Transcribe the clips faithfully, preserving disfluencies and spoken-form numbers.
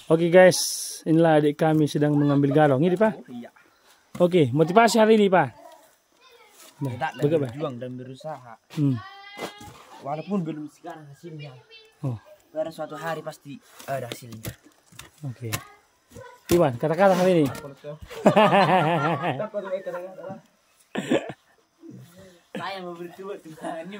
Oke guys, inilah adik kami sedang mengambil gadong. Ini, Pak. Iya. Oke, motivasi hari ini, Pak. Nah, tidak, dan berjuang dan berusaha. Hmm. Walaupun belum sekarang hasilnya. Oh. Pada suatu hari pasti ada hasilnya. Oke. Iwan, kata-kata hari ini. Saya mau berjuang Tuhan.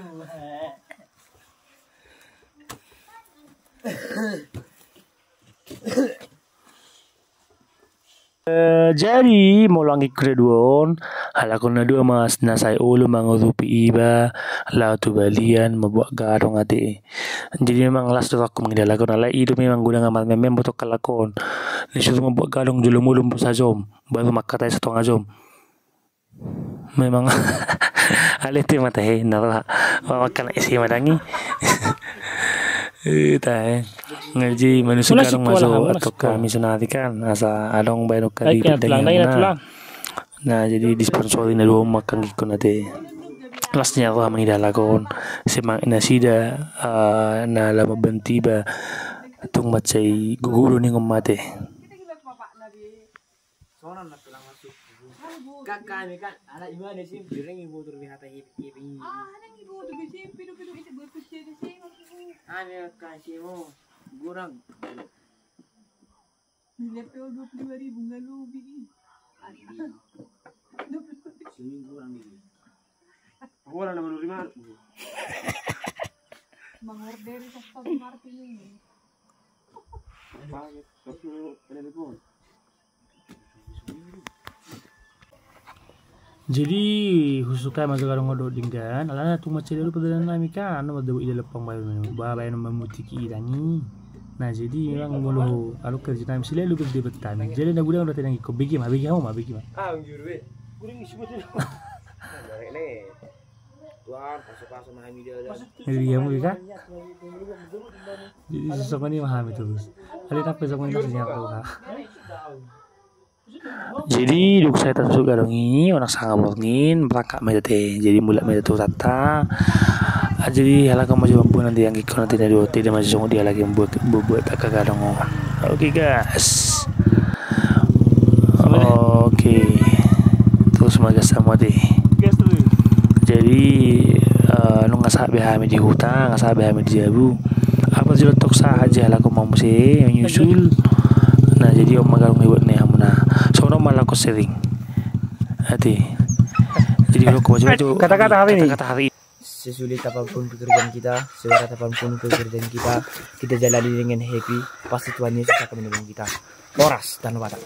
Eh, jadi molo anggikku na dua on, halak on na dua ma na sai olo mangurupi iba laho tu balian mambuat gadong ate. Jadi memang las do rohangku mangida halak on, alai i do memang godang amarmeme boto halak on. Disuruh mambuat gadong jolo mulak sajom, baru mangkatai satonga jom. Memang alai ate ma tahe na roha. Mangkana isi madangi. Tahe. Ngaji manusia gadong maso atau kami sonari kan asa adong baen uka di pedang. Nah, jadi disponsori na dua on ma anggikku na ate. Las ni roha mangida halak on. Semangat nasida, eh, na laho mambantu iba tung mansai gogolo ningon mate. Sonon na tulang masuk. Kan kami kan anak imana sih, biring ibu tur bihata hipi hipi. Ah, anak ibu tur bisi pidu pidu isi buat kecil di sini. Kami kasih mau kurang. Miliar P O dua puluh dua ribu nggak lubi. Sini kurang ini. Aku ada nama lima. Mengorder satu martin ini. Jadi husuka ma jo gadong on dohot denggan, alana tung mansai dulu perjalanan nami kan, nomor dua ida lepang bae bae nomor mutiki idangi. Nah, jadi memang molo alo kerja nami sila lu berde betami. Jadi na gudang udah tenang iko begi ma, begi hamu ma, begi ma. Ah, juru eh. Gudang isi betul. Jadi dia mau kan? Jadi sosok ini mahami terus. Ada apa sosok ini masih nyangkau ha? Jadi dung sae tasusuk gadong i, onak sanga borngin berangkat ma hita te. Jadi mulak ma hita tu hutanta. Ah, jadi halak on ma jo mamboan nanti anggikku na ate na dua on, tidak masih songon dia lagi buat buat angka gadong on. Oke gas. Oke. Terus ma gas hamu ate. Jadi eh, nunga sahat be hami di huta, nunga sahat be hami di jabu. Apa jolo tok sahat ja halak on ma muse menyusul. Nah, jadi on ma gadong ibuat ni hamu na. Songon on ma halak on sering. Ate. Jadi halak on ma jo kata-kata hari ini. Sesulit apapun pekerjaan kita, seberat apapun pekerjaan kita, kita jalani dengan happy, pasti Tuhan Yesus akan menolong kita. Horas dan Batak.